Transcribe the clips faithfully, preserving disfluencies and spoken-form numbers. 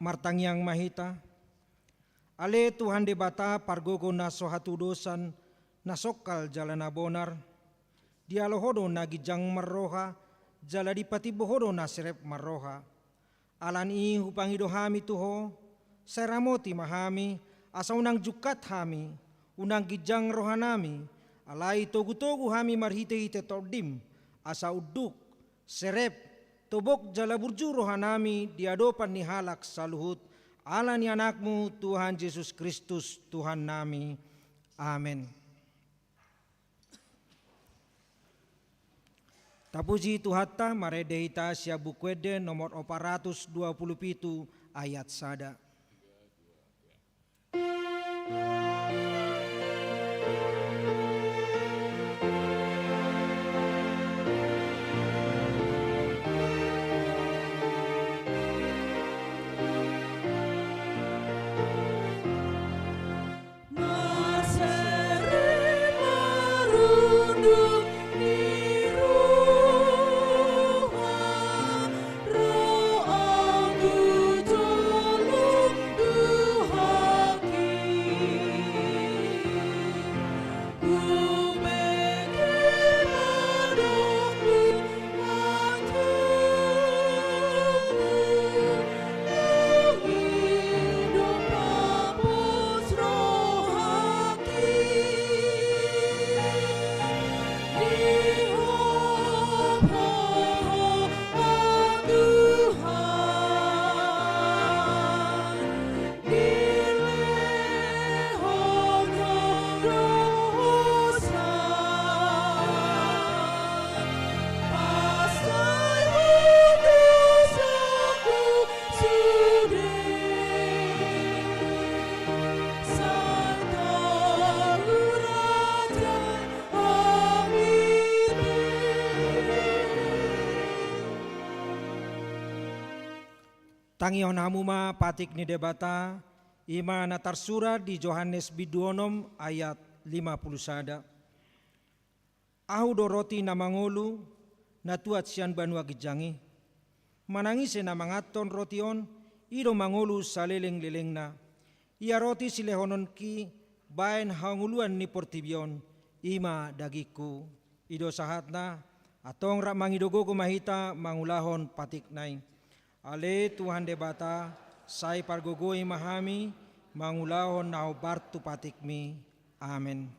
Martangiang ma hita. Ale Tuhan Debata, pargogo na so hatudosan, na songkal jala na bonar, dialo Ho do na ginjang marroha, jala dipatimbo Ho do na serep marroha. Alani i hupangido hami tu Ho, sai ramoti ma hami, asa unang jungkat hami, unang ginjang rohanami, alai togu-togu hami marhite-hite Tondim, asa unduk, serep, tobok jala burju rohanami di adopan ni halak saluhut, ala ni Anakmu Tuhan Jesus Kristus Tuhannami. Amen. Tapuji Tuhanta, marende hita sian Buku Ende nomor opat ratus dua puluh pitu ayat sada. Tangihon hamu ma patik ni Debata, i ma na tarsurat di Johannes bindu onom ayat lima pulu sada. Ahu do roti na mangolu, na tuat sian banua ginjang i. Manang ise na manganhon roti on, i do mangolu saleleng-lelengna. Ia roti silehononki baen hangoluan ni portibi on, i ma dagingku. I do sahatna, antong rap mangido gogo ma hita mangulahon patikna i. Ale Tuhan Debata, sai pargogoi ma hami mangulahon na hombar tu patikmi. Amen.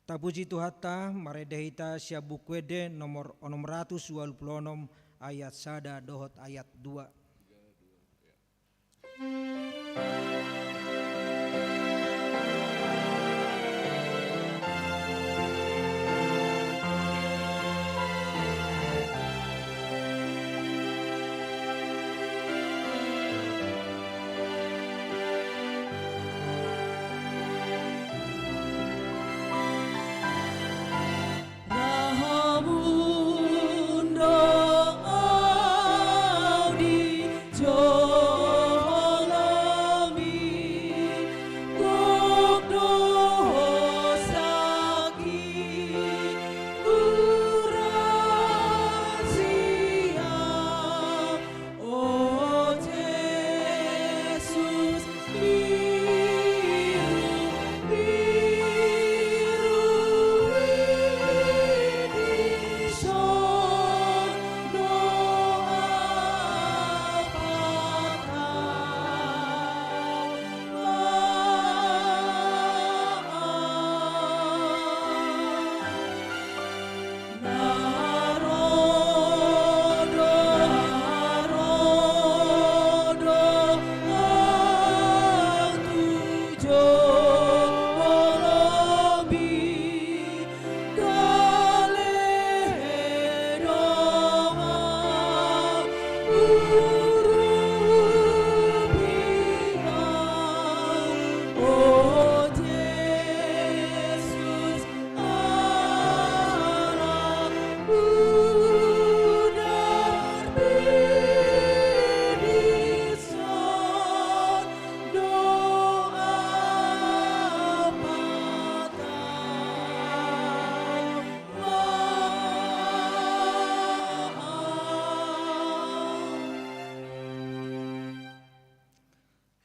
Tapuji Tuhanta, marende hita sian Buku Ende nomor onom ratus ualu pulu onom ayat sada dohot ayat dua.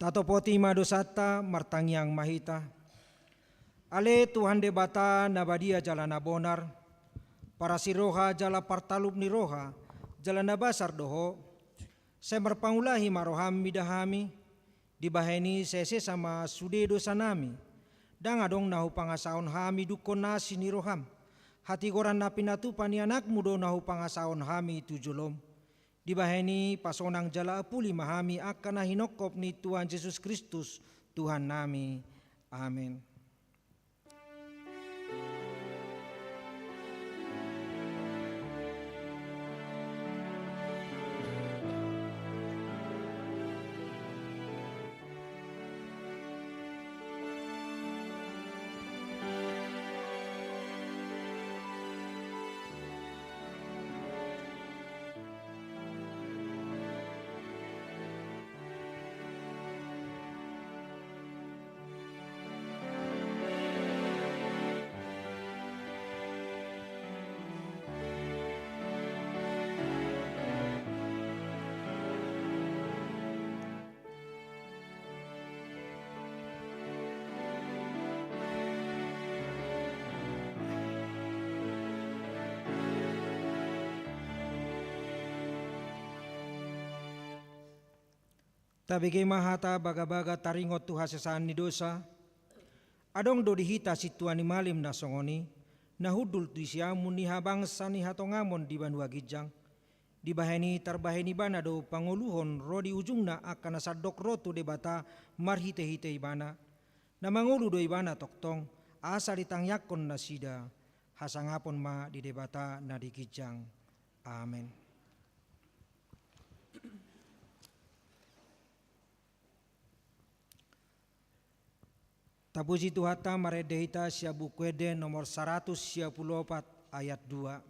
Tatopoti ma dosanta, martangiang ma hita. Ale Tuhan Debata na badia jala na bonar, parasi roha jala partalup ni roha, jala na basar do Ho. Sai marpangulahi ma roham mida hami, dibahen i sai sesa ma sude dosanami. Ndang adong na hupangasahon hami dungkon asi ni roham. Hatigoran na pinatupa ni anakmu do na hupangasahon hami tu jolom. Dibahen i pasonang jala apuli ma hami angka na hinophop ni Tuhan Jesus Kristus, Tuhannami. Amen. Tabege ma hata bagabaga taringot tu hasesaan ni dosa. Adong do di hita sintua ni malim na songon i, na hundul di siamun ni habangsa ni hatongamon di banua ginjang. Dibahen i tarbahen ibana do pangoluhon ro di ujungna angka na sandok ro tu Debata marhitehite ibana. Na mangolu do ibana tongtong, asa ditangiangkon nasida. Hasangapon ma di Debata na di ginjang. Amen. Tapuji Tuhanta, marende hita sian Buku Ende nomor saratus sia pulu opat ayat dua.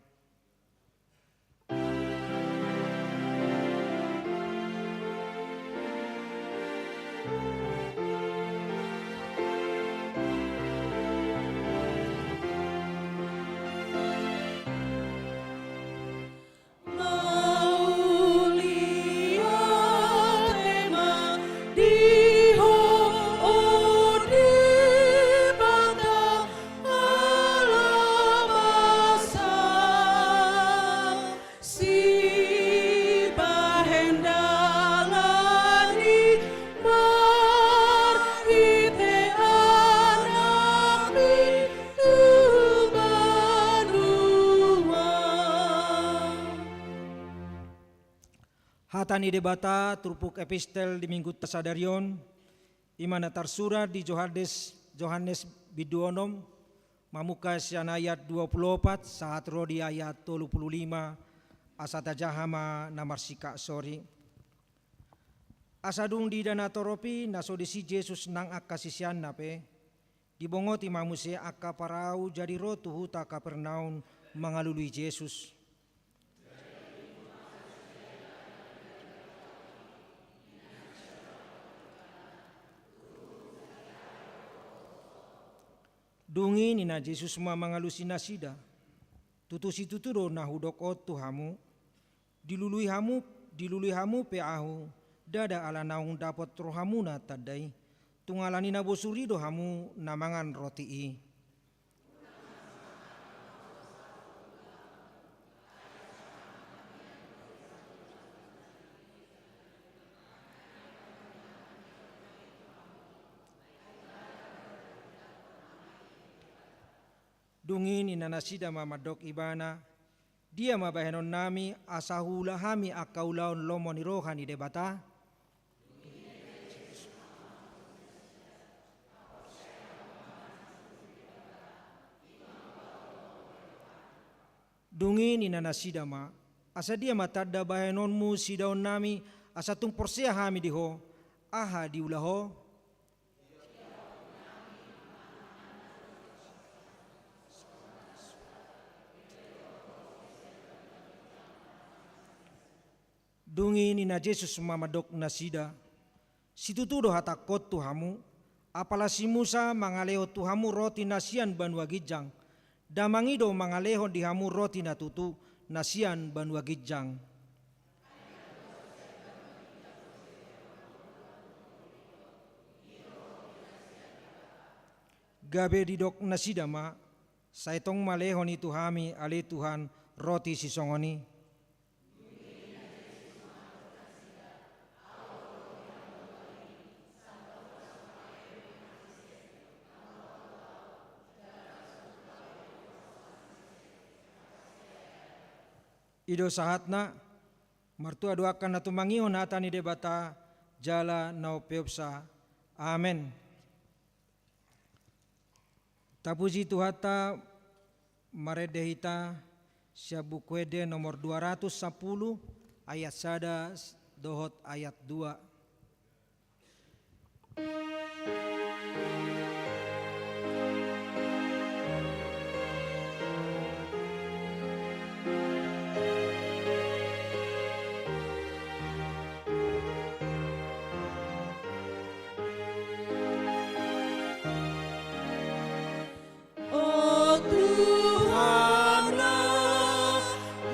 Mauliate ma di Ho, o Debata, ala basa sibahen dalan i marhite Anakmi tu banua. Hata ni Debata turpuk epistel di Minggunta sadari on, i ma na tarsurat di Johannes, Johannes bindu onom, mamungka sian ayat dua pulu opat sahat ro di ayat tolu pulu lima, asa tajaha ma na marsingkat sori. Asa dung diida na torop i na so disi Jesus nang angka siseanna pe, dibongoti ma muse angka parau jadi ro tu huta Kapernaum mangalului Jesus. Dung i ninna Jesus ma mangalusi nasida: Tutu situtu do na hudok on tu hamu, dilului hamu, dilului hamu pe Ahu, ndada ala naung dapot rohamuna tanda i, tung ala ni na bosur i do hamu na mangan roti i. Dung i ninna nasida ma mandok Ibana: Dia ma bahenonnami asa huula hami angka ulaon lomo ni roha ni Debata? Dung i ninna nasida ma: Asa dia ma tanda bahenonmu sidaonnami, asa tung porsea hami di Ho? Aha diula Ho? Dung i ninna Jesus ma mandok nasida: Situtu do hatangkon tu hamu, apala si Musa mangalehon tu hamu roti na sian banua ginjang, Damang i do mangalehon di hamu roti na tutu na sian banua ginjang. Gabe didok nasida ma, sai tong ma lehon i tu hami ale Tuhan, roti sisongon i. I do sahatna. Martua do angka na tumangihon hata ni Debata jala na umpeopsa. Amen. Tapuji Tuhanta, marende hita sian Buku Ende nomor dua ratus sapuluh, ayat sada dohot ayat dua. O Tuhan na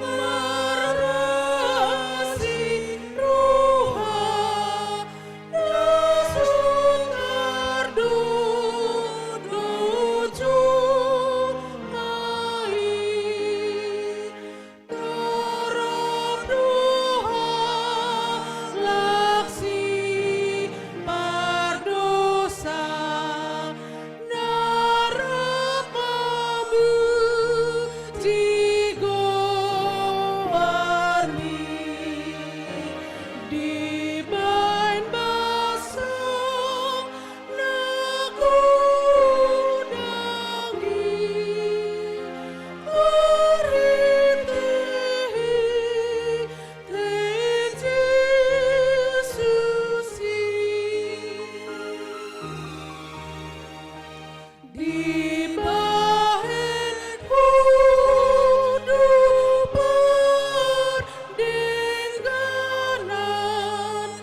marasi roha, na so tardodo jumai. Torop do halak sipardosa na rap mamuji goarMi. Dibahen basa na godang i, marhitehite Jesus i. Dibahen Ho do pardengganan,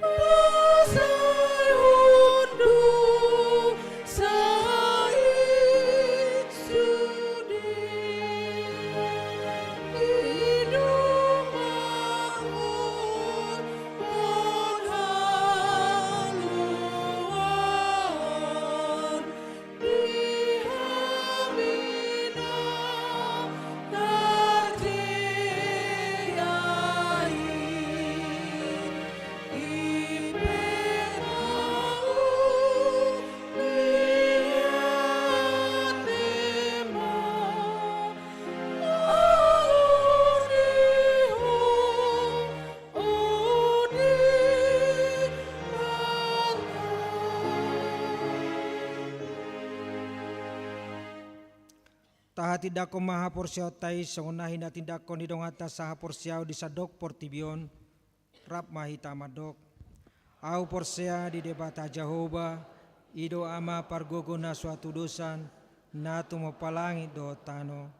pasal Ho do sai sude. I do ma horhon haluaon di hami na tardea i. Tahatindangkon ma haporseaonta i songon na hinatindangkon ni donganta sahaporseaon di sandok portibi on. Rap ma hita mandok. Ahu porsea di Debata Jahowa, i do Ama pargogo na so hatudosan, na tumompa langit dohot tano.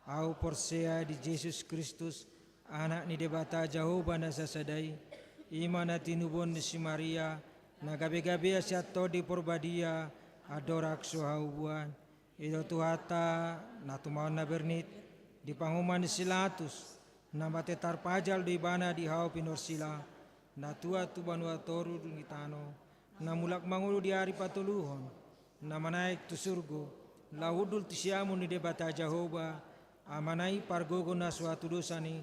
Ahu porsea di Jesus Kristus, Anak ni Debata Jahowa na sasada i, i ma na tinubuhon ni si Maria, na gabegabean sian Tondi Porbadia, andorang so haubuan. I do Tuhanta, na tumaon na bernit, di panguhuman ni si Latus, na mate tarpajal do Ibana di hau pinorsila, na tuat tu banua toru ni tano, na mulak mangolu di ari patoluhon, na manaek tu surgo, laho hundul tu siamun ni Debata Jahowa, Amana i pargogo na so hatudosan i,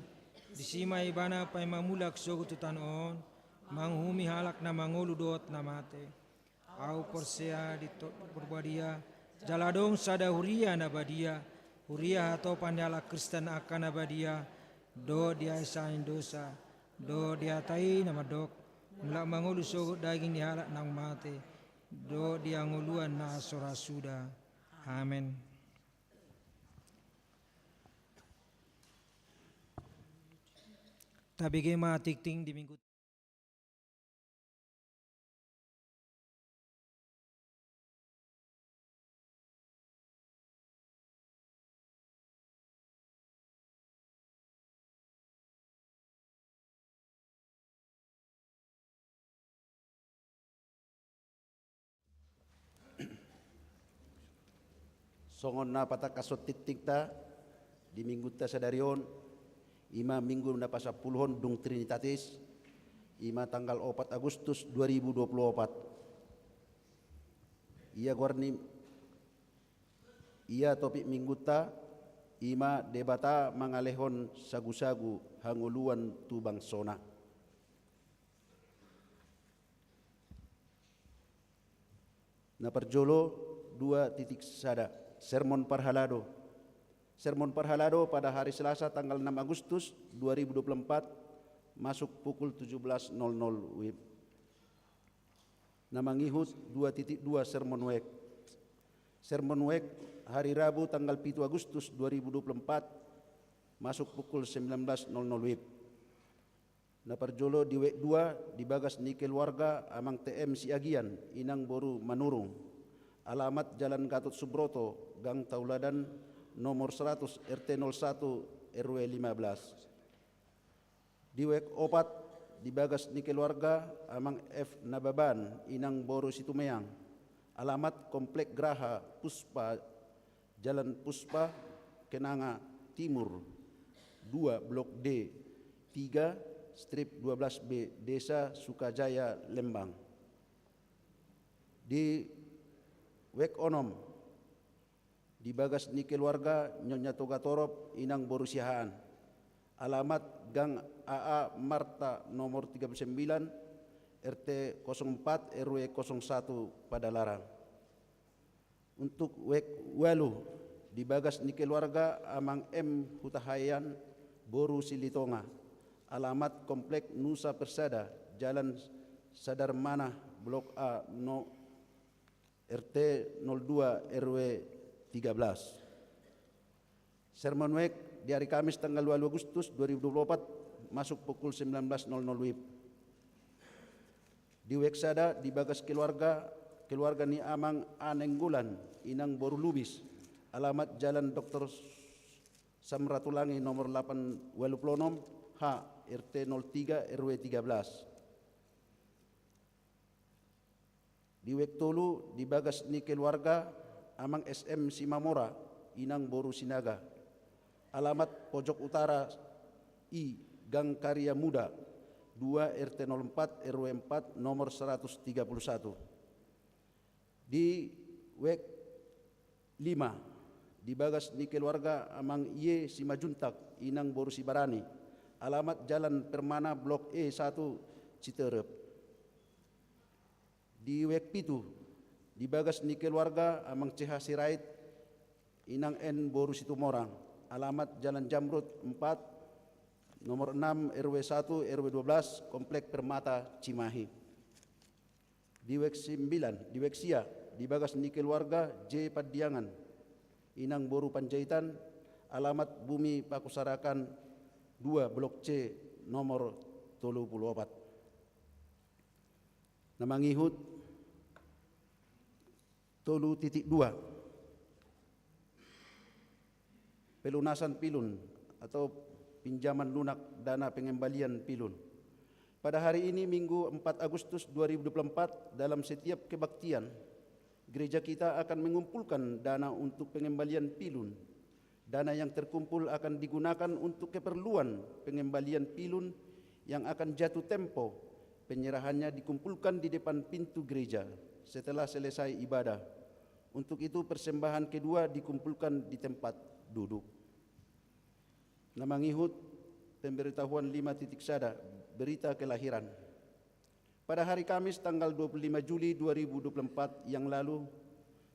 disi ma Ibana paima mulak sogot tu tano on, manguhumi halak na mangolu dohot na mate. Ahu porsea di Tondi Porbadia, jala adong sada huria na badia, huria hatopan ni halak Kristen angka na badia, dohot di hahisaan ni dosa, dohot di hata i na mandok, mulak mangolu sogot daging ni halak naung mate, dohot di hangoluan na so ra suda. Amen. Tabege ma tingting di Minggu. Songon na patangkashon tingtingta di Minggunta sadari on, i ma Minggu na pasampuluhon dung Trinitatis, i ma tanggal opat Agustus dua ribu dua puluh opat. Ia goar ni Ia topik minggunta, ima Debata mangalehon sagusagu hangoluan tu bangsona. Na parjolo, dua titik sada, sermon parhalado. Sermon parhalado pada hari Selasa tanggal enam Agustus dua ribu dua puluh empat, masuk pukul tujuh belas nol nol W I B. Na mangihut, dua titik dua, sermon W E K. Sermon W E K hari Rabu tanggal pitu Agustus dua ribu dua puluh empat, masuk pukul sembilan belas nol nol W I B. Na parjolo, di W E K dua, di bagas ni keluarga Amang T M Siagian, inang boru Manurung. Alamat Jalan Gatot Subroto, Gang Tauladan, nomor seratus, R T nol satu, R W lima belas. Di W E K opat, di bagas ni keluarga Amang F Nababan, inang boru Situmeang. Alamat Komplek Graha Puspa, Jalan Puspa, Kenanga Timur dua, Blok D tiga, strip dua belas B, Desa Sukajaya, Lembang. Di W E K onom, di bagas ni keluarga Nyonya Togatorop, inang boru Siahaan. Alamat Gang A A Marta nomor tiga puluh sembilan, R T kosong empat, R W kosong satu, Padalarang. Untuk W E K ualu, di bagas ni keluarga Amang M Hutahaean, boru Silitonga. Alamat Komplek Nusa Persada, Jalan Sadarmanah, Blok A, no-, R T nol dua, R W tiga belas. Sermon W E K di hari Kamis tanggal ualu Agustus dua ribu dua puluh empat, masuk pukul sembilan belas nol nol W I B. Di W E K sada, di bagas keluarga, keluarga ni Amang A Nainggolan, inang boru Lubis. Alamat Jalan Doktor Samratulangi nomor delapan, ualu puluh enam H, R T nol tiga, R W tiga belas. Di W E K tolu, di bagas ni keluarga Amang S M Simamora, inang boru Sinaga. Alamat Pojok Utara I, Gang Karya Muda dua, R T nol empat, R W empat, nomor seratus tiga puluh satu. Di W E K lima, di bagas ni keluarga Amang Y Simajuntak, inang boru Sibarani. Alamat Jalan Permana, Blok E satu, Citerep. Di W E K pitu, di bagas ni keluarga Amang C H Sirait, inang N boru Situmorang. Alamat Jalan Jamrut empat, nomor enam, R W satu, R W dua belas, Komplek Permata, Cimahi. Di W E K sembilan, di W E K sia, di bagas ni keluarga J Pandiangan, inang boru Panjaitan. Alamat Bumi Pakusarakan dua, Blok C, nomor tolu puluh opat. Na mangihut tolu titik dua, pelunasan pilun atau pinjaman lunak dana pengembalian pilun. Pada hari ini, Minggu empat Agustus dua ribu dua puluh empat, dalam setiap kebaktian, gereja kita akan mengumpulkan dana untuk pengembalian pilun. Dana yang terkumpul akan digunakan untuk keperluan pengembalian pilun yang akan jatuh tempo. Penyerahannya dikumpulkan di depan pintu gereja setelah selesai ibadah. Untuk itu, persembahan kedua dikumpulkan di tempat duduk. Na mangihut, pemberitahuan lima titik sada, berita kelahiran. Pada hari Kamis tanggal dua puluh lima Juli dua ribu dua puluh empat yang lalu,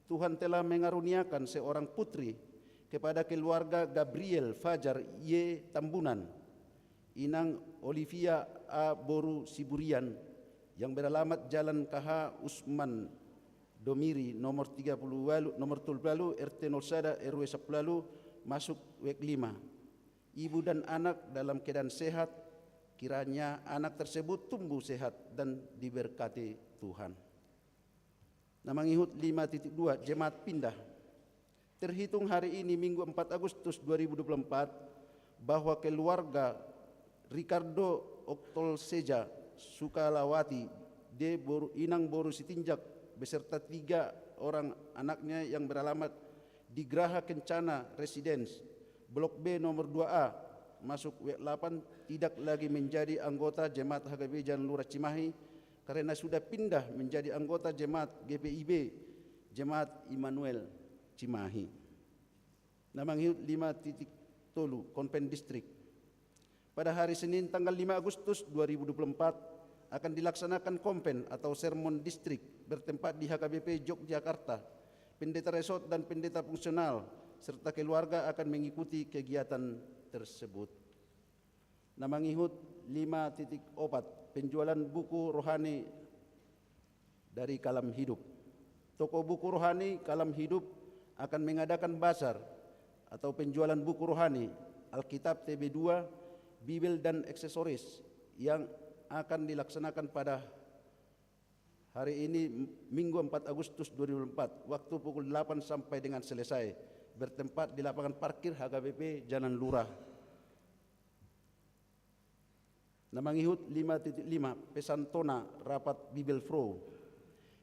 Tuhan telah mengaruniakan seorang putri kepada keluarga Gabriel Fajar Y Tambunan, inang Olivia A boru Siburian, yang beralamat Jalan K H Usman Domiri, nomor tiga puluh ualu, nomor tolu puluh ualu, R T nol sada, R W sapulu ualu, masuk W E K lima. Ibu dan anak dalam keadaan sehat, kiranya anak tersebut tumbuh sehat dan diberkati Tuhan. Na mangihut lima titik dua, jemaat pindah. Terhitung hari ini, Minggu empat Agustus dua ribu dua puluh empat, bahwa keluarga Ricardo Oktolseja Sukalawati, D boru, inang boru Sitinjak, beserta tiga orang anaknya yang beralamat di Graha Kencana Residence, Blok B nomor dua A, masuk W delapan, tidak lagi menjadi anggota Jemaat H K B P Jalan Lurah Cimahi karena sudah pindah menjadi anggota Jemaat G P I B, Jemaat Immanuel Cimahi. Na mangihut lima titik tolu, Konven Distrik. Pada hari Senin tanggal lima Agustus dua ribu dua puluh empat akan dilaksanakan konven atau sermon distrik bertempat di H K B P Yogyakarta. Pendeta resort dan pendeta fungsional serta keluarga akan mengikuti kegiatan tersebut. Na mangihut lima titik opat, penjualan buku rohani dari Kalam Hidup. Toko buku rohani Kalam Hidup akan mengadakan bazar atau penjualan buku rohani, Alkitab T B dua, Bibel dan aksesoris yang akan dilaksanakan pada hari ini, Minggu empat Agustus dua ribu empat, waktu pukul delapan sampai dengan selesai, bertempat di lapangan parkir H K B P Jalan Lurah. Na mangihut lima titik lima, pesan tona rapat Bibelvrouw.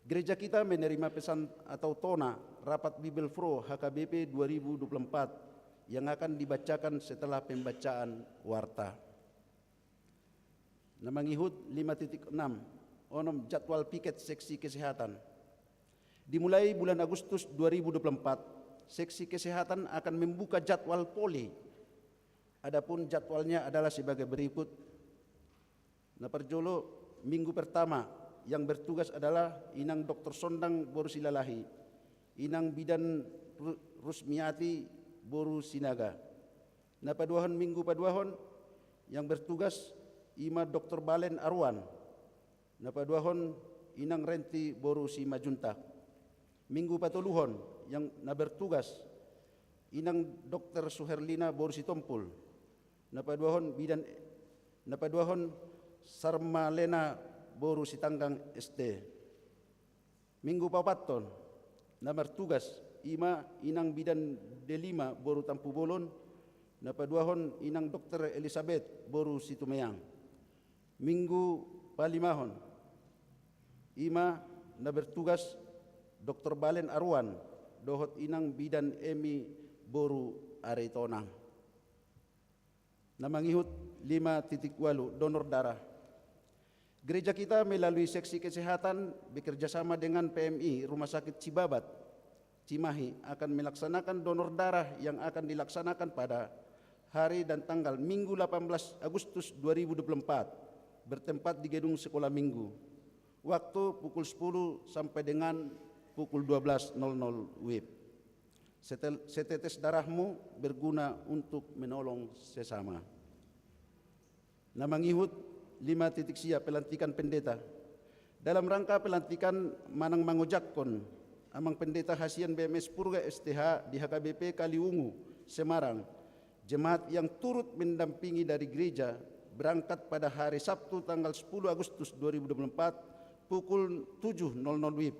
Gereja kita menerima pesan atau tona rapat Bibelvrouw H K B P dua ribu dua puluh empat yang akan dibacakan setelah pembacaan warta. Na mangihut lima titik enam, onom, jadwal piket seksi kesehatan. Dimulai bulan Agustus dua ribu dua puluh empat, seksi kesehatan akan membuka jadwal poli. Adapun jadwalnya adalah sebagai berikut. Na parjolo, minggu pertama yang bertugas adalah Inang Doktor Sondang boru Silalahi, Inang Bidan Ru-, Rusmiati boru Sinaga. Na paduahon, minggu paduahon yang bertugas i ma Doktor Balen Aruan. Na paduahon, Inang Renti boru Simanjuntak. Minggu patoluhon yang na bertugas Inang Doktor Suherlina boru Sitompul. Na paduahon bidan, na paduahon Sarmalena boru Sitanggang S T. Minggu paopathon na martugas i ma Inang Bidan Delima boru Tampubolon, na paduahon Inang Doktor Elisabet boru Situmeang. Minggu palimahon i ma na bertugas Doktor Balen Aruan dohot Inang Bidan Emi boru Aritonang. Na mangihut lima titik ualu, donor darah. Gereja kita melalui seksi kesehatan bekerja sama dengan P M I Rumah Sakit Cibabat Cimahi akan melaksanakan donor darah yang akan dilaksanakan pada hari dan tanggal Minggu delapan belas Agustus dua ribu dua puluh empat, bertempat di Gedung Sekolah Minggu. Waktu pukul sepuluh sampai dengan pukul dua belas nol nol W I B. Setel-, setetes darahmu berguna untuk menolong sesama. Na mangihut lima titik sia, pelantikan pendeta. Dalam rangka pelantikan manang mangojakkon Amang Pendeta hasian B M S Purga S T H di H K B P Kaliwungu, Semarang, jemaat yang turut mendampingi dari gereja berangkat pada hari Sabtu tanggal sepuluh Agustus dua ribu dua puluh empat pukul tujuh nol nol W I B.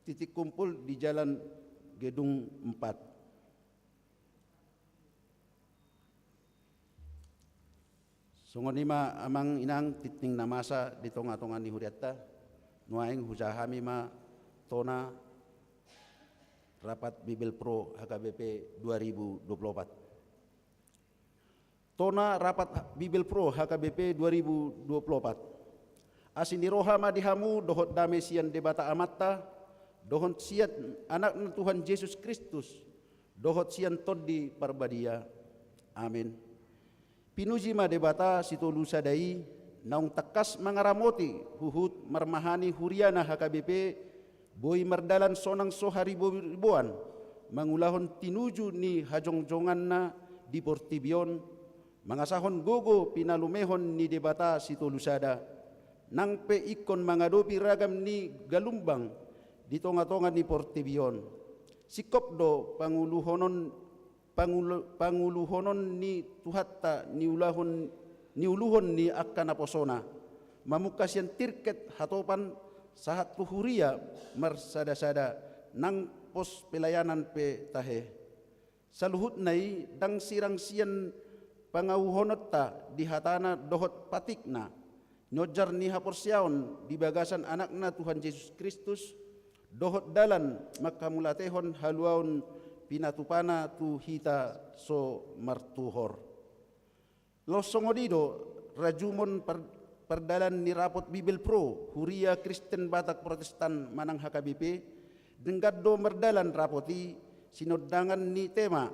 Titik kumpul di Jalan Gedung empat. Songon i ma, Amang Inang, tingting na masa di tonga-tonga ni hurianta. Nuaeng hujaha hami ma tona rapat Bibelvrouw H K B P dua ribu dua puluh opat. Tona rapat Bibelvrouw H K B P dua ribu dua puluh opat. Asi ni roha ma di hamu dohot dame sian Debata Amanta, dohot sian Anakna Tuhan Jesus Kristus, dohot sian Tondi Parbadia. Amen. Pinuji ma Debata Sitolusada i, naung tangkas mangaramoti huhut marmahani huriana H K B P, boi mardalan sonang so hariboriboan, mangulahon tinuju ni hajongjonganna di portibi on, mangasahon gogo pinalumehon ni Debata Sitolusada, nang pe ingkon mangadopi ragam ni galumbang di tonga-tonga ni portibi on. Singkop do panguluhonon, pangulu-, panguluhonon ni Tuhanta niulahon, niuluhon ni angka naposona, mamungka sian tirket hatopan sahat tu huria marsada-sada, nang pos pelayanan pe tahe. Saluhutna i ndang sirang sian pangauhononta di hatana dohot patikna, nionjar ni haporseaon di bagasan Anakna Tuhan Jesus Kristus, dohot dalan manghamauliatehon haluaon pinatupana tu hita so martuhor. Laos songon i do rajumon par-, pardalan ni rapat Bibelvrouw Huria Kristen Batak Protestan manang H K B P, denggan do mardalan rapat i sinondangan ni tema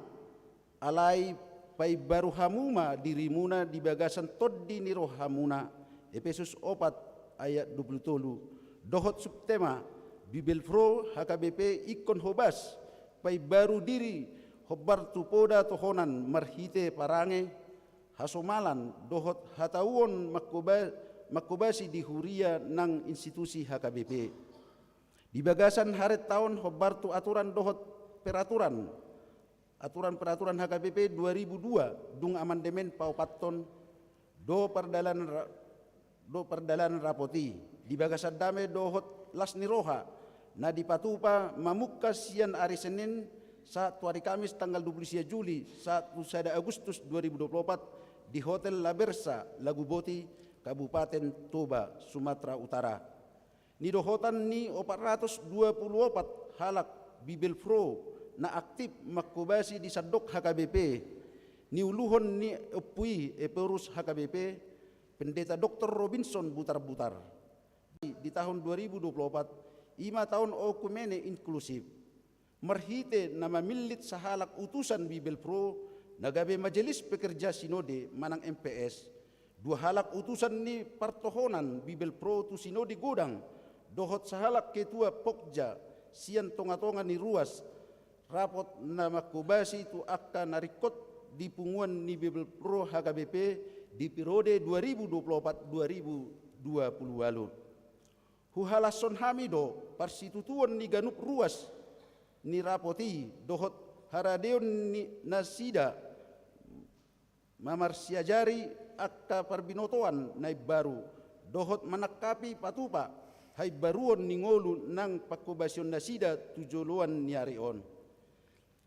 Alai paimbaru hamu ma dirimuna di bagasan tondi ni rohamuna, Epesus opat ayat dua pulu tolu, dohot subtema, Bibelvrouw H K B P ingkon hobas paimbaru diri hombar tu poda tohonan marhite parange, hasomalan, dohot hatauon mangkoba-, mangkobasi di huria nang institusi H K B P. Di bagasan harentaon hombar tu aturan dohot peraturan, aturan peraturan H K B P dua ribu dua, dung amandemen paopathon, do pardalanan ra-, do pardalanan rapot i. Di bagasan dame dohot las ni roha, na dipatupa mamungka sian ari Senin sahat tu ari Kamis tanggal dua pulu sia Juli sahat tu sada Agustus dua ribu dua pulu opat di Hotel La Bersa, Laguboti, Kabupaten Toba, Sumatera Utara. Nidohotan ni opat ratus dua pulu opat halak Bibelvrouw na aktif mangkobasi di sandok H K B P, niuluhon ni ompu i, Ephorus H K B P, Pendeta Doktor Robinson Butarbutar. Di tahun dua ribu dua pulu opat, i ma taon oikumene inklusif. Marhite na mamillit sahalak utusan Bibelvrouw na gabe Majelis Pekerja Sinode manang M P S, dua halak utusan ni partohonan Bibelvrouw tu Sinode Godang, dohot sahalak ketua pokja sian tongatonga ni ruas, rapot na mangkobasi tu angka na ringkot di punguan ni Bibelvrouw H K B P di periode dua ribu dua pulu opat dua ribu dua pulu ualu. Huhalashon hami do parsitutuon ni ganup ruas ni rapot i dohot haradeon ni nasida mamarsiajari angka parbinotoan na imbaru, dohot manangkapi patupa haimbaruon ni ngolu nang pangkobasion nasida tu joloan ni ari on.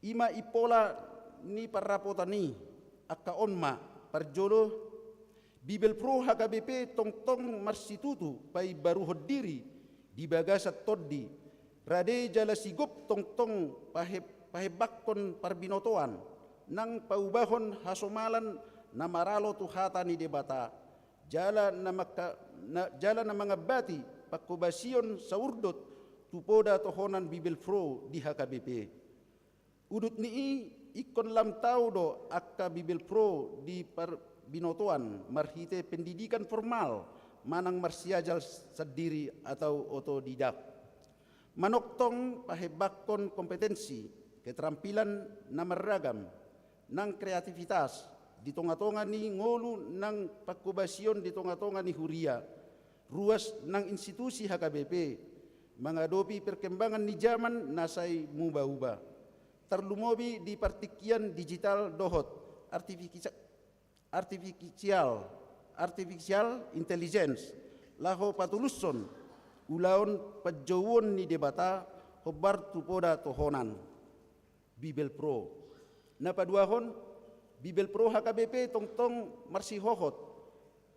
I ma impola ni parrapotan i, angka on ma, parjolo, Bibelvrouw H K B P tongtong marsitutu paimbaruhon diri di bagasan tondi, rade jala sigop tongtong pahe-, pahembangkon parbinotoan, nang paubahon hasomalan na maralo tu hata ni Debata, jala na mangka-, na, jala na mangambati pangkobasion saurdot tu poda tohonan Bibelvrouw di H K B P. Udut ni i, ingkon lam tau do angka Bibelvrouw di parbinotoan marhite pendidikan formal manang marsiajal sandiri atau otodidak. Manongtong pahembangkon kompetensi, keterampilan na marragam, nang kreativitas di tongatonga ni ngolu nang pangkobasion di tongatonga ni huria, ruas nang institusi H K B P, mangadopi perkembangan ni jaman na sai mubauba. Tarlumobi di partingkian digital dohot artifici-, artificial, artificial intelligence, laho patulushon ulaon panjouon ni Debata hombar tu poda tohonan. Bibelvrouw. Na paduahon, Bibelvrouw H K B P tongtong marsihohot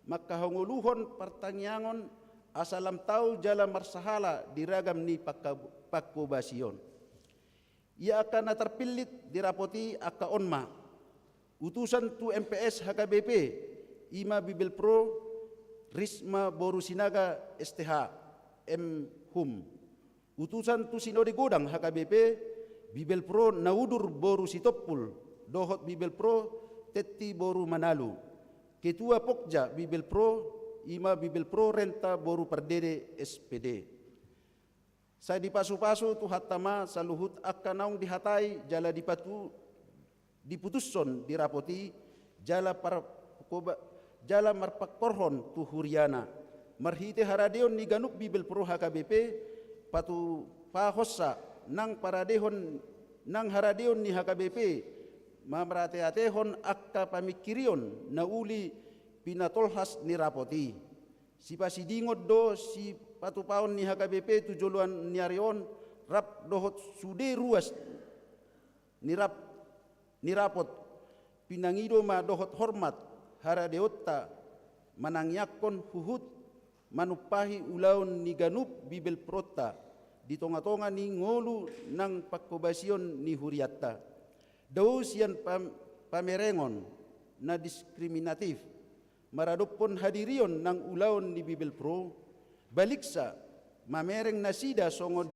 mangkahangoluhon partangiangon asa lam tau jala marsahala di ragam ni pangka-, pangkobasion. Ia angka na tarpillit di rapot i angka on ma, utusan tu M P S H K B P, i ma Bibelvrouw Risma boru Sinaga S T H, M Hum. Utusan tu Sinode Godang H K B P, Bibelvrouw Naudur boru Sitompul, dohot Bibelvrouw Tetti boru Manalu. Ketua Pokja Bibelvrouw, i ma Bibelvrouw Renta boru Pardede S P D. Sai dipasupasu Tuhanta ma saluhut angka naung dihatai jala dipatu-, diputushon di rapot i, jala par-, koba-, jala marpangkorhon tu huriana. Marhite haradeon ni ganup Bibelvrouw H K B P, patupahonsa nang paradehon, nang haradeon ni H K B P, mamarateatehon angka pamingkirion na uli pinatolhas ni rapot i. Sipasidingon do sipatupaon ni H K B P tu joloan ni ari on, rap dohot sude ruas ni rap-, ni rapot, pinangido ma dohot hormat haradeonta manangiangkon huhut manumpahi ulaon ni ganup Bibelvrounta di tongatonga ni ngolu nang pangkobasion ni hurianta. Dao sian pam-, pamerengon na diskriminatif maradophon hadirion nang ulaon ni Bibelvrouw, baliksa mamereng nasida songon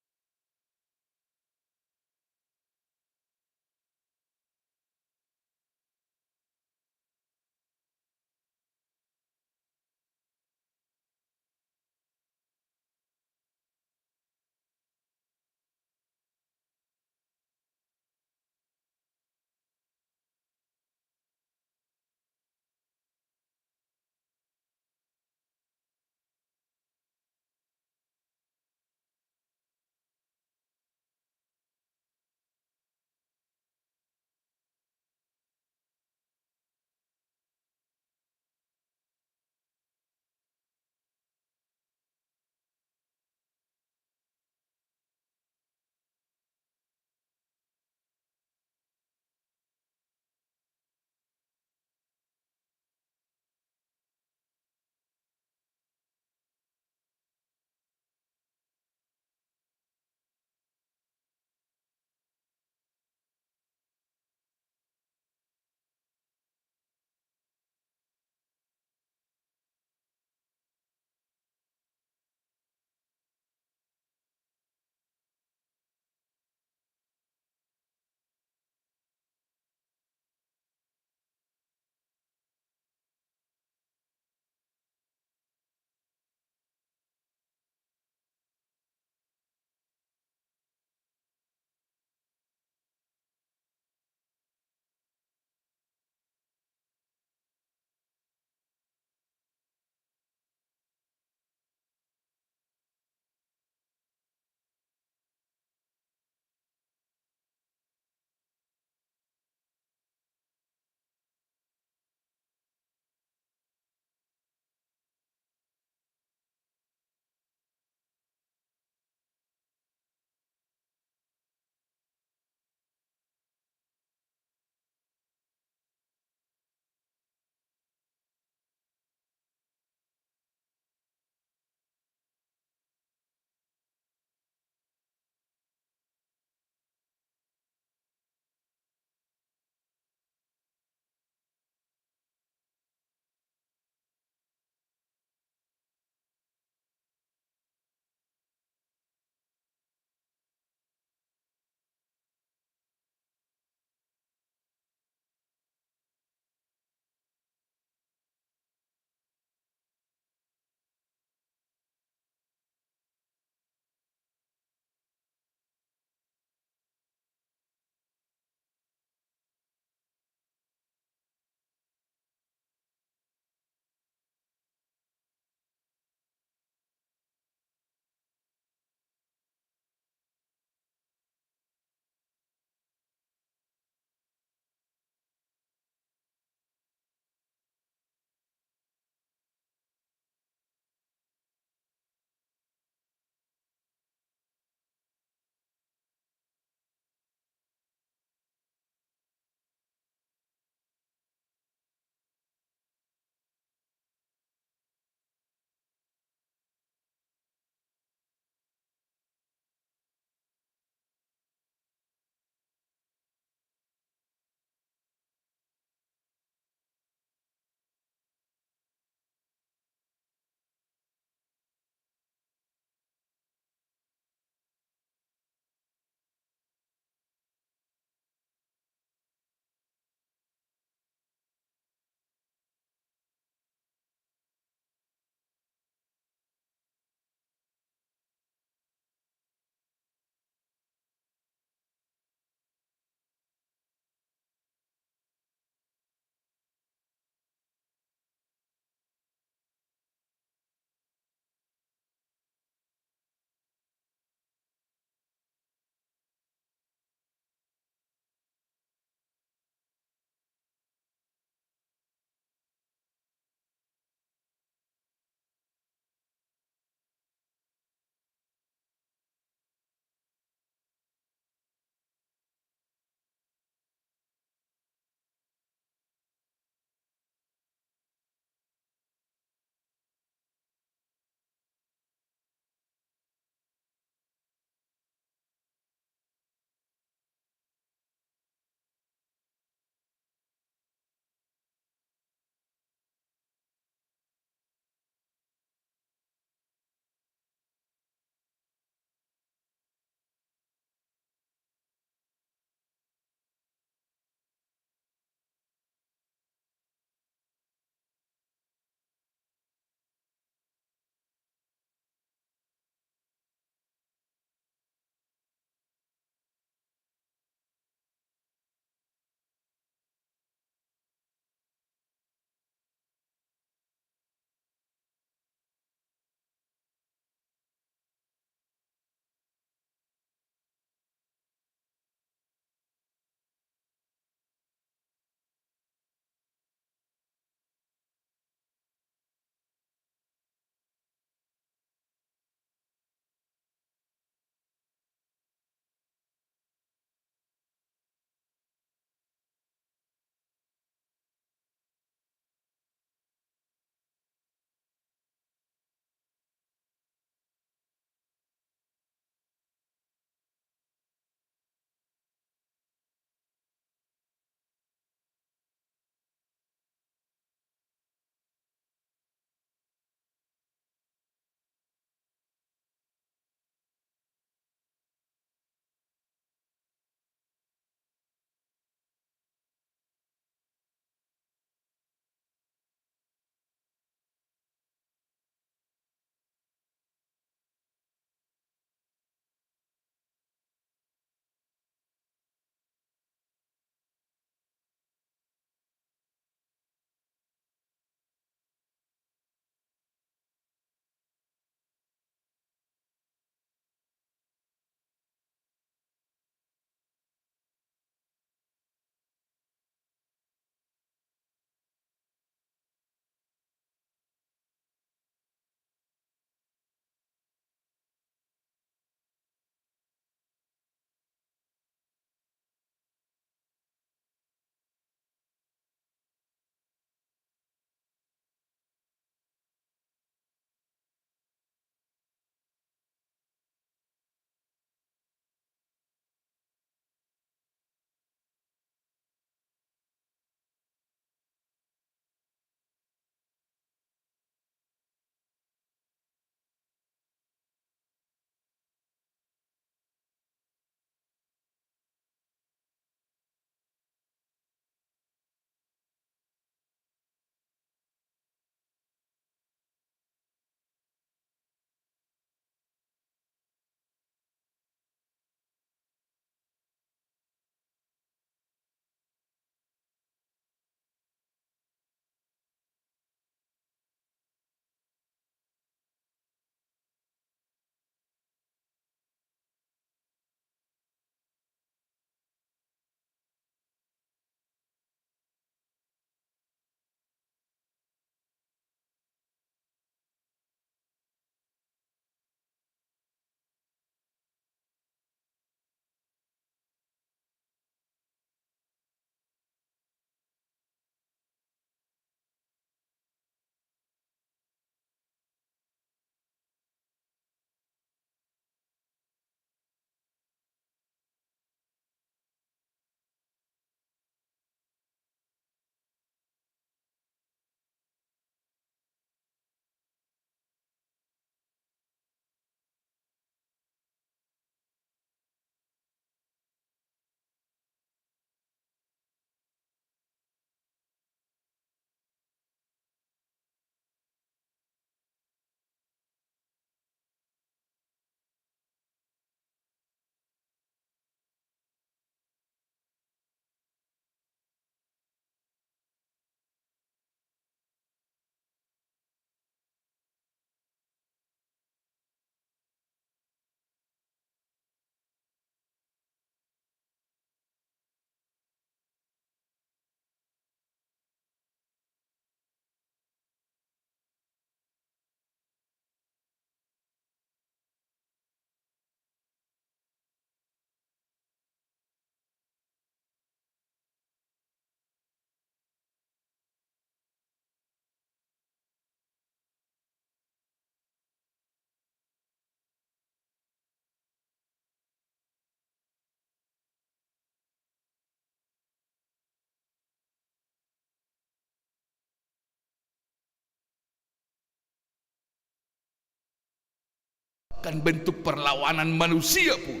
Bahkan bentuk perlawanan manusia pun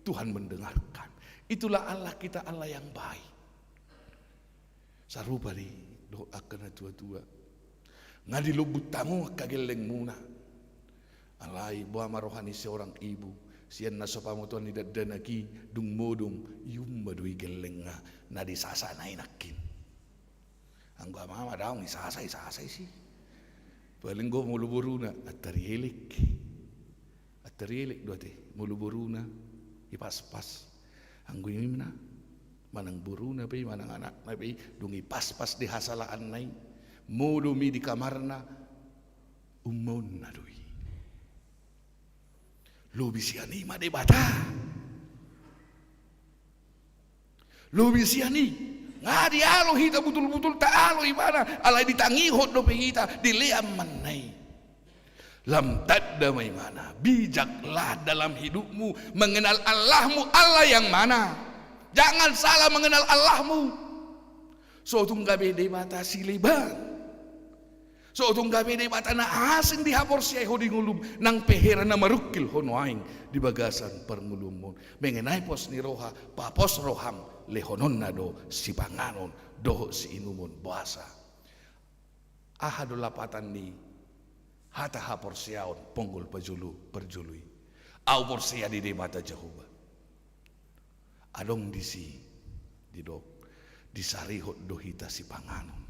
Tuhan mendengarkan. Itulah Allah kita, Allah yang baik. Sarupa do i dohot angka na tua-tua. Nga dilombut hamu angka gellengmuna. Alai boha ma roha ni seorang ibu, sian na so pamotoan ni dakdanak i, dung modom, ium ma do i gellengna na disasana i nangkin. Anggo amang ma daong, isasa, isasa i si. Paling do molo boruna, antari elek. Antari elek do ate, molo boruna, ipaspas. Anggo imna, manang boruna pe i, manang anakna pe i, dung ipaspas di hasalaanna i, modom i di kamarna, umbaonna do i. Lobi sian i ma Debata. Lobi sian i. Nga dialo hita butul-butul taalo ibana, alai ditangihon dope hita, dilean ma i. Lam tanda ma ibana, bijaklah dalam hidupmu, mengenal Allahmu, Allah yang mana. Jangan salah mengenal Allahmu. So tung gabe Debata sileban. So tung gabe Debata na asing di haporseaon ho di ngolum, nang pe hera na marungkil ho nuaeng di bagasan parngoluonmon. Mengenai pos ni roha, papos roham, lehononna do sipanganon dohot siinumon, boasa. Aha do lapatan ni hata haporseaon ponggol pajolo parjolo i? Au porsea di Debata Jahowa. Adong disi didok, disarihon do hita sipanganon,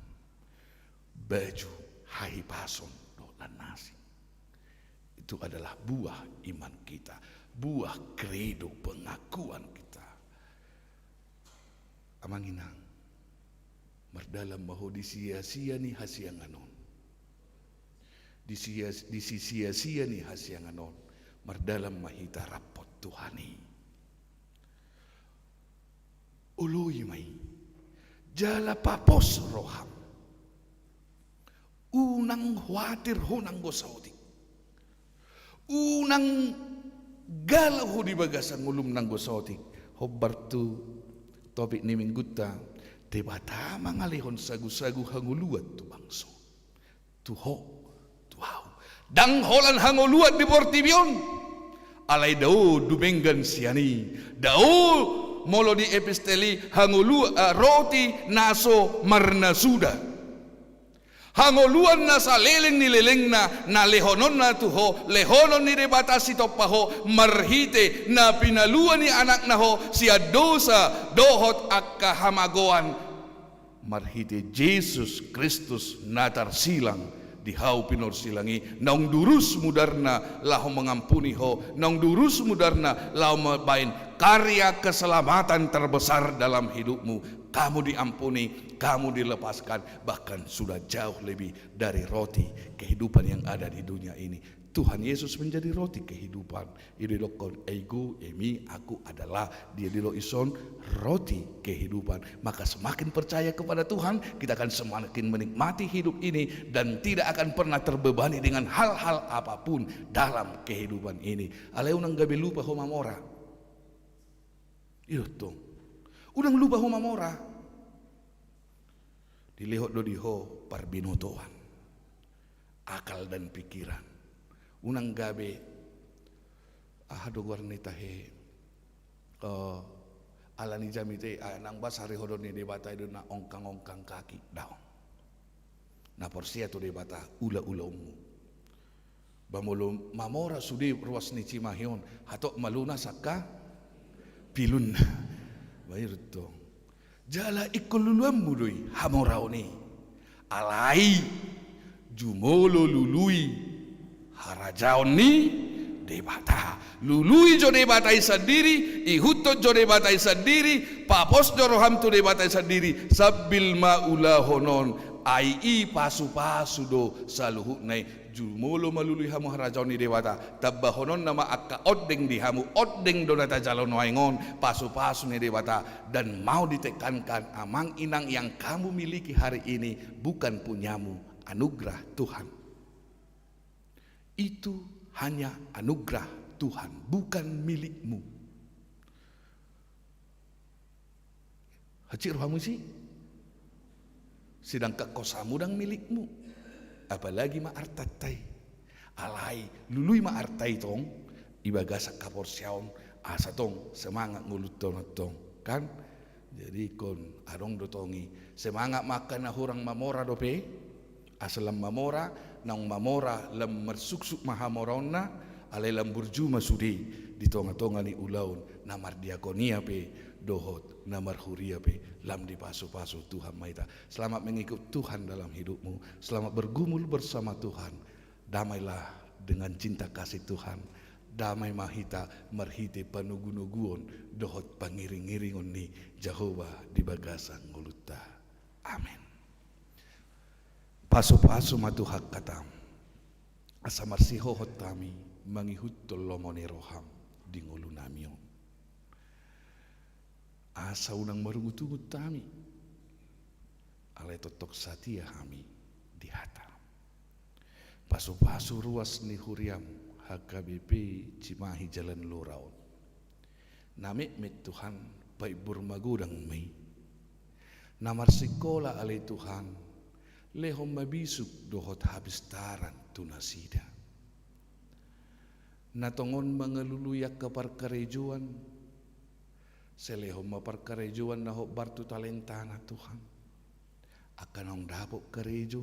baju, hahipason dohot na asing. Itu adalah buah iman kita, buah kredo pengakuan kita. Amang inang, mardalan ma ho di sia-sia ni hasiangan on. Di sia-, di sisia-sia ni hasiangan on, mardalan ma hita rap dohot Tuhan i. Oloi ma i, jala papos roham. Unang khawatir ho nanggo saotik. Unang galau ho di bagasan ngolum nanggo saotik. Hombar tu topik ni minggunta, Debata mangalehon sagu-sagu hangoluan tu bangso. Tu ho, tu ahu. Ndang holan hangoluan di portibi on. Alai dao dumenggan sian i. Dao molo di epistel i hangoluan, eh, roti na so marnasuda. Hangoluan na saleleng ni lelengna, na lehononna tu ho, lehonon ni Debata sitompa ho, marhite na pinalua ni anakna ho, sian dosa, dohot angka hamagoan. Marhite Jesus Kristus na tarsilang di hau pinorsilang i, naung durus mudarna laho mangampuni ho, naung durus mudarna laho mambaen karya keselamatan terbesar dalam hidupmu. Kamu diampuni, kamu dilepaskan, bahkan sudah jauh lebih dari roti kehidupan yang ada di dunia ini. Tuhan Yesus menjadi roti kehidupan. I do didokkon, "Ego eimi, aku adalah." Dia didok dison roti kehidupan. Maka semakin percaya kepada Tuhan, kita akan semakin menikmati hidup ini dan tidak akan pernah terbebani dengan hal-hal apapun dalam kehidupan ini. Alai unang gabe lupa ho mamora. I do tong. Unang lupa ho mamora. Dilehon do di ho parbinotoan, akal dan pikiran. Unang gabe, aha do goar ni tahe, eh, ala ni jamita i, ah, nang ba sarihodon ni Debata i do na ongkang-ongkang kaki, daong. Na porsea tu Debata, ula-ulaonmu. Ba molo mamora sude ruas ni Cimahi on, hatop ma lunas angka pilunna. Ba i do tong. Jala ingkon luluanmu do i hamoraon i. Alai jumolo lului harajaon ni Debata. Lului jo Debata i sandiri, ihuthon jo Debata i sandiri, papos jo roham tu Debata i sandiri, sambil ma ulahon on, ai i pasu-pasu do saluhutna i. Jumolo ma lului hamu harajaon ni Debata, tambahononna ma angka ondeng di hamu, ondeng do na tajalo nuaeng on, pasu-pasu ni Debata. Dan mau ditekankan, amang inang, yang kamu miliki hari ini bukan punyamu, anugerah Tuhan. Itu hanya anugerah Tuhan, bukan milikmu. Hansit rohamu isi. Sedangkan kosamu ndang milikmu. Apalagi ma artanta i. Alai lului ma arta i tong di bagasan haporseaon, asa tong semangat ngolunta on tong, kan? Jadi ingkon adong do tong i semangat ma angka na hurang mamora dope, asa lam mamora, naung mamora lam marsuksuk ma hamoraonna, alai lam burju ma sude di tonga-tonga ni ulaon, na mardiakonia pe dohot na marhuria pe lam dipasu-pasu Tuhan ma hita. Selamat mengikut Tuhan dalam hidupmu, selamat bergumul bersama Tuhan. Damailah dengan cinta kasih Tuhan. Damai ma hita marhite panogu-noguon dohot pangiring-iringon ni Jahowa di bagasan ngolunta. Amen. Pasu-pasu ma Tuhan hataM, asa marsihohot hami mangihuthon lomo ni rohaM di ngolunami on. Asa unang marungut-ungut hami, alai tongtong satia hami di hataM. Pasu-pasu ruas ni huriaM H K B P Cimahi Jalan Lora on. Na metmet Tuhan, paimbur magodang ma i. Na marsikola ale Tuhan, lehon ma bisuk dohot hapistaran tu nasida. Na tongon mangalului angka parkarejoan, sai lehon ma parkarejoan na hombar tu talentana Tuhan. Angka naung dapot karejo,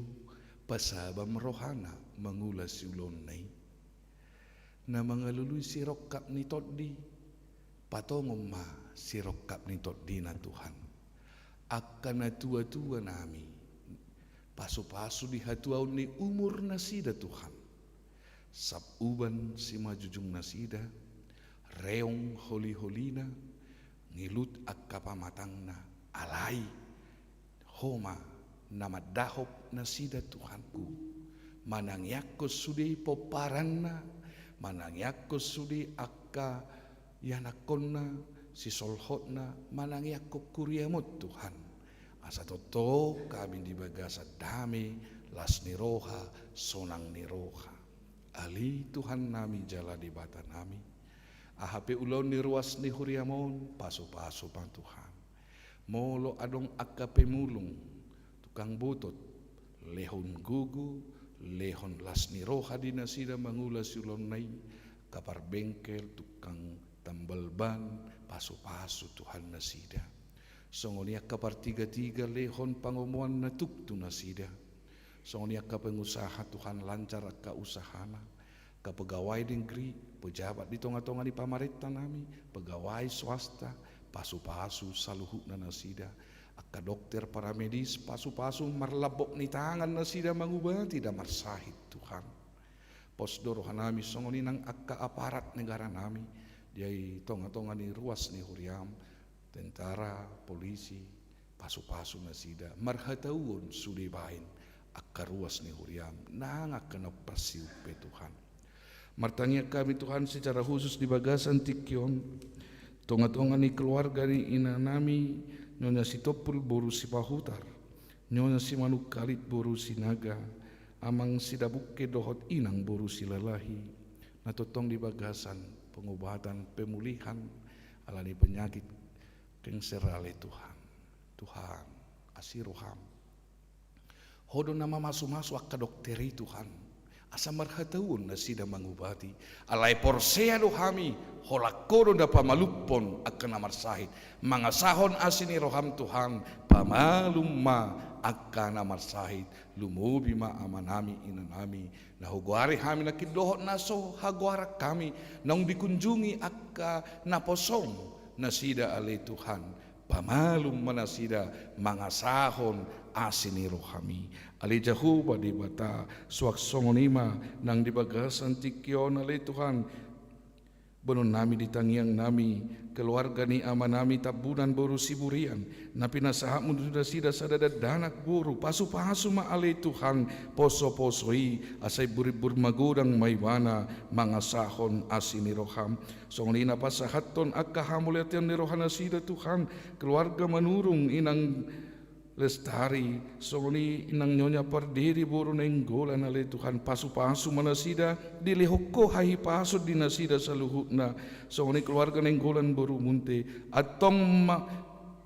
pasabam rohana mangula siulaonna i. Na mangalului sirongkap ni tondi, patongon ma sirongkap ni tondina Tuhan. Angka natua-tua nami, pasu-pasu di hatuaon ni umur nasida Tuhan. Sap uban simanjujung nasida, reong holi-holina, ngilut angka pamatangna, alai Ho ma na mandahop nasida Tuhanku, manangiangkon sude pomparanna, manangiangkon sude angka ianakkonna, sisolhotna, manangiangkon huriaM on Tuhan. Asa tongtong hami di bagasan dame, las ni roha, sonang ni roha. Ale Tuhan nami jala Debata nami, aha pe ulaon ni ruas ni huriaM on, pasu-pasu ma Tuhan. Molo adong angka pemulung, tukang botot, lehon gogo, lehon las ni roha di nasida mangula siulaonna i, angka parbengkel, tukang tambal ban, pasu-pasu Tuhan nasida. Songon i angka partiga-tiga lehon pangomoan na tuk tu nasida. Songon i angka pengusaha Tuhan lancar angka usahana, angka pegawai negeri, pejabat di tonga-tonga ni pamarenta nami, pegawai swasta, pasu-pasu saluhutna nasida, angka dokter paramedis, pasu-pasu marlambok ni tangan nasida mangubati na marsahit Tuhan. Pos do roha nami songon i nang angka aparat negara nami, di tonga-tonga ni ruas ni huriaM, tentara, polisi, pasu-pasu nasida, marhatauon sude baen angka ruas ni huriaM, nang angka na parsiumpe Tuhan. Martangiang hami Tuhan secara khusus di bagasan tingki on, tonga-tonga ni keluarga ni inanami, Nyonya Sitompul boru Sipahutar, Nyonya Simanungkalit boru Sinaga, Amang Sidabungke dohot Inang boru Silalahi, na tongtong di bagasan pengobatan, pemulihan, ala ni penyakit kanser ale Tuhan. Tuhan, asi rohaM. Ho do na mamasu-masu angka dokter i Tuhan, asa marhatauon nasida mangubati. Alai porsea do hami, holan Ho do na pamalumhon angka na marsahit. Mangasahon asi ni rohaM Tuhan, pamalum ma angka na marsahit. Lumobi ma amanami, inanami, na hugoari hami nangkin dohot na so hagoaran hami, naung dikunjungi angka naposoM nasida ale Tuhan. Pamalum ma nasida mangasahon asi ni rohaMi. Ale Jahowa Debata, suang songon i ma nang di bagasan tingki on ale Tuhan, boanonnami di tangiangnami, keluarga ni amanami Tambunan boru Siburian, na pinasahatMu tu nasida sada dakdanak boru, pasu-pasu ma ale Tuhan poso-poso i, asa imbur-imbur magodang ma ibana mangasahon asi ni rohaM. Songon i na pasahathon angka hamauliateon ni rohanasida Tuhan, keluarga Manurung, inang Lestari, songon i inang Nyonya Pardede boru Nainggolan ale Tuhan, pasu-pasu ma nasida, dilehon Ho hahipason di nasida saluhutna, songon i keluarga Nainggolan boru Munte, antong ma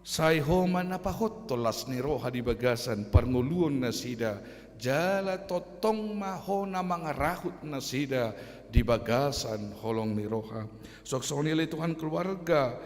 sai Ho ma na pahothon las ni roha di bagasan parngoluon nasida, jala tongtong ma Ho na mangarahut nasida di bagasan holong ni roha. Suang songon i ale Tuhan, keluarga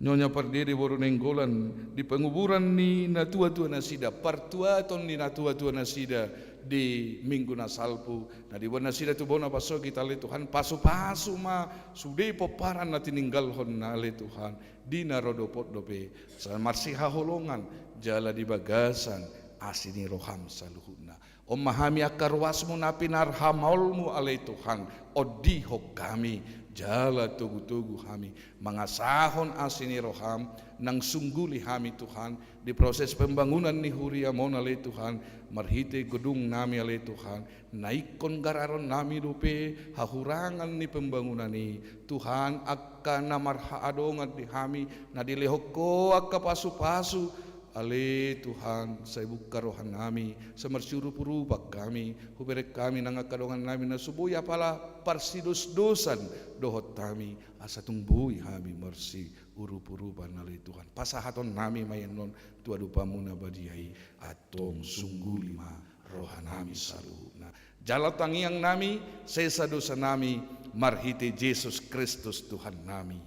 Nyonya Pardede boru Nainggolan, di penguburan ni natuatua nasida, partuaton ni natuatua nasida di minggu na salpu, na diboan nasida tu bona pasogit ale Tuhan, pasupasu ma sude pomparan na tininggalhon na ale Tuhan, di na ro dopot dope, sai marsihaholongan, jala di bagasan asi ni roham saluhutna. On ma hami angka ruasmu na pinarhamaolmu ale Tuhan, ondihon hami, jala togutogu hami, mangasahon asi ni roham, nang sungguli hami Tuhan, di proses pembangunan ni huriam on ale Tuhan, marhite gedung nami ale Tuhan, na ingkon gararon nami dope hahurangan ni pembangunan i, Tuhan, angka na marhaadongan di hami, na dilehon Ho angka pasupasu, ale Tuhan, sai bungka roha nami, sai marsiurupurupan hami, hubereng hami nang angka dongan nami na so boi apala parsidosdosan dohot hami, asa tung boi hami marsiurupurupan ale Tuhan. Pasahaton nami ma i annon tu adopanmu na badia i, antong sungguli ma roha nami saluhutna. Jalo tangiang nami, sesa dosa nami, marhite Jesus Kristus Tuhan nami.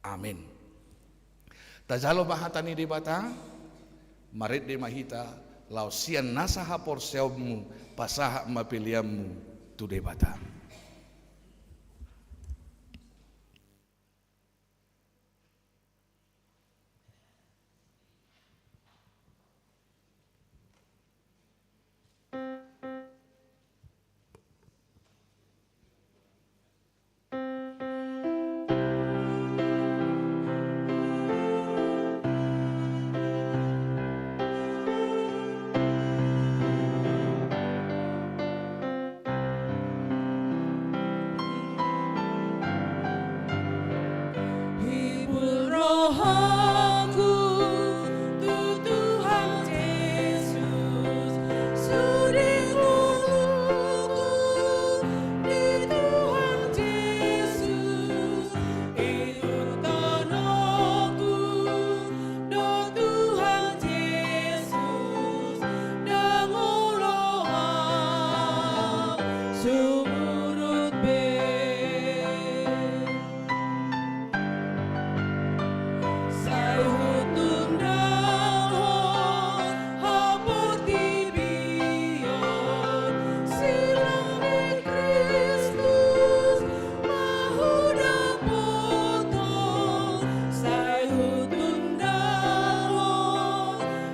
Amen. Tajalo ma hata ni Debata, marende ma hita, laos sian nasa haporseaonmu, pasahat ma peleanmu tu Debata. Hibul rohaku tu Tuhan Jesus, sude ngoluku di Tuhan Jesus, ihut tanoku do Tuhan Jesus, ndang olo au sumurut be. Sai hutundahon ho portibi on, silang ni Kristus ma hudapothon. Sai hutundahon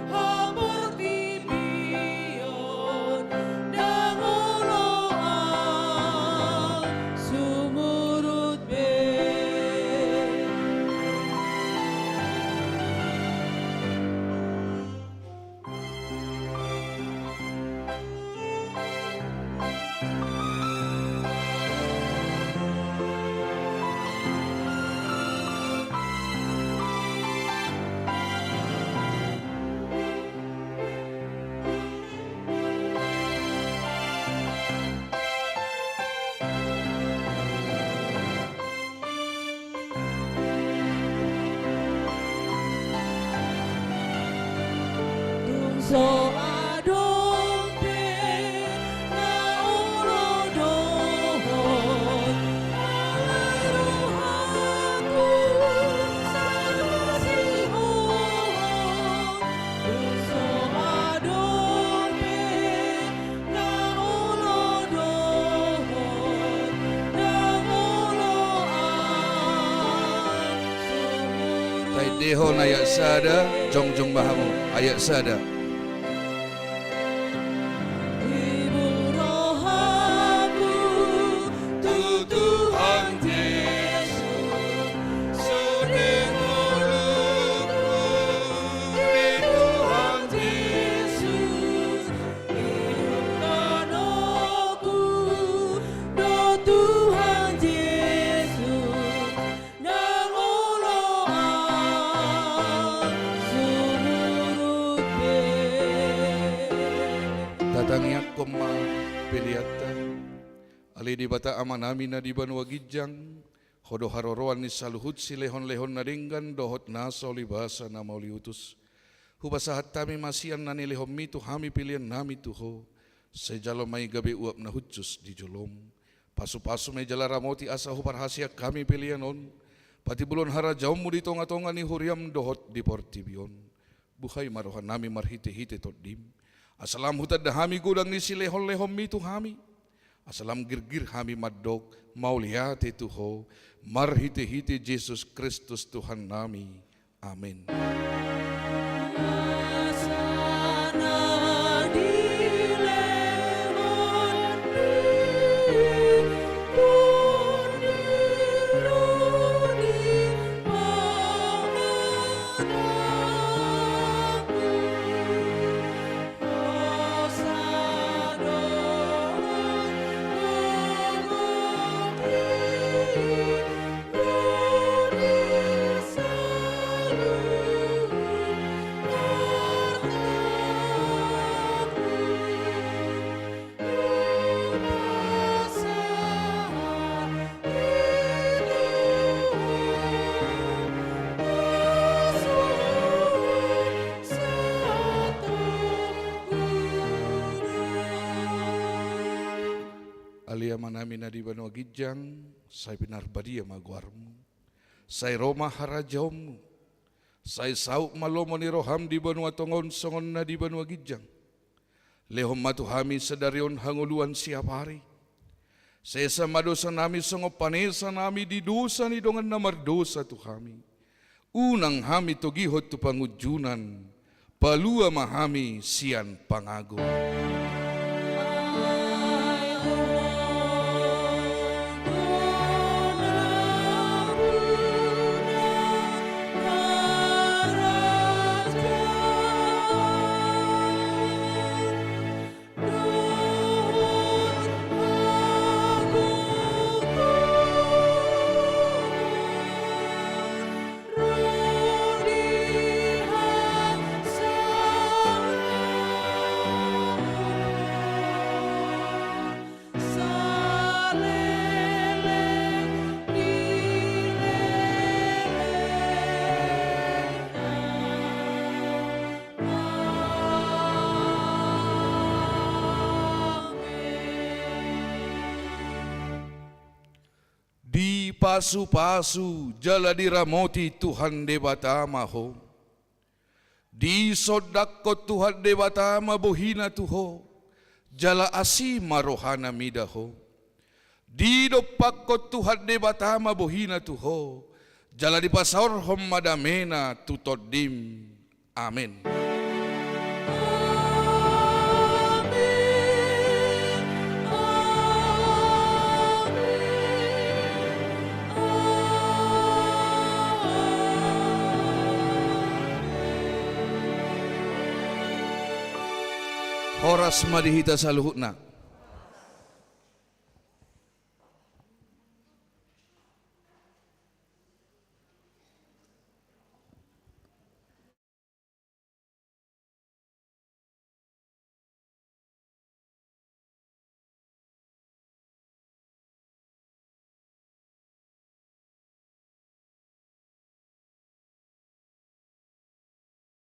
ho portibi on, ndang olo au sumurut be. Tung so adong pe na olo dohot, alai rohangku sai masihol. Tung so adong pe na olo dohot, ndang olo au sumurut. Taendehon ayat sada, jongjong ma hamu, ayat sada. Hibul rohaku tu Tuhan Jesus, sude ngoluku di Tuhan Jesus, ihut tanoku do Tuhan Jesus, ndang olo au sumurut be. Tatangiangkon ma peleanta. Ale Debata Amanami na di banua ginjang, Ho do haroroan ni saluhut silehonlehon na denggan dohot nasa ulibasa na mauliutus. Hupasahat hami ma sian na nilehonmi tu hami pelean nami tu Ho. Sai jalo ma i gabe uap na hushus di jolom. Pasupasu ma i jala ramoti asa huparhaseang hami pelean on patimbulhon harajaonmu di tongatonga ni huriam dohot di portibi on. Buhai ma roha nami marhitehite Tondim, asa lam hutanda hami godang ni silehonlehonmi tu hami, asa lam girgir hami mandok mauliate tu Ho, marhitehite Jesus Kristus Tuhan nami. Amen. Ale Amanami na di banua ginjang, sai pinarbadia ma goarmu. Sai ro ma harajaonmu. Sai saut ma lomo ni roham di banua tonga on songon na di banua ginjang. Lehon ma tu hami sadari on hangoluan siapari. Sesa ma dosanami songon panesanami di dosa ni dongan na mardosa tu hami. Unang hami togihon tu pangunjunan, palua ma hami sian pangago. Dipasupasu jala diramoti Tuhan Debata ma ho. Disondangkon Tuhan Debata ma bohina tu ho, jala asi ma rohana mida ho. Didompakkon Tuhan Debata ma bohina tu ho, jala dipasaorhon ma damena tu tondim. Amen. Amen. Amen. Amen. Horas ma di hita saluhutna.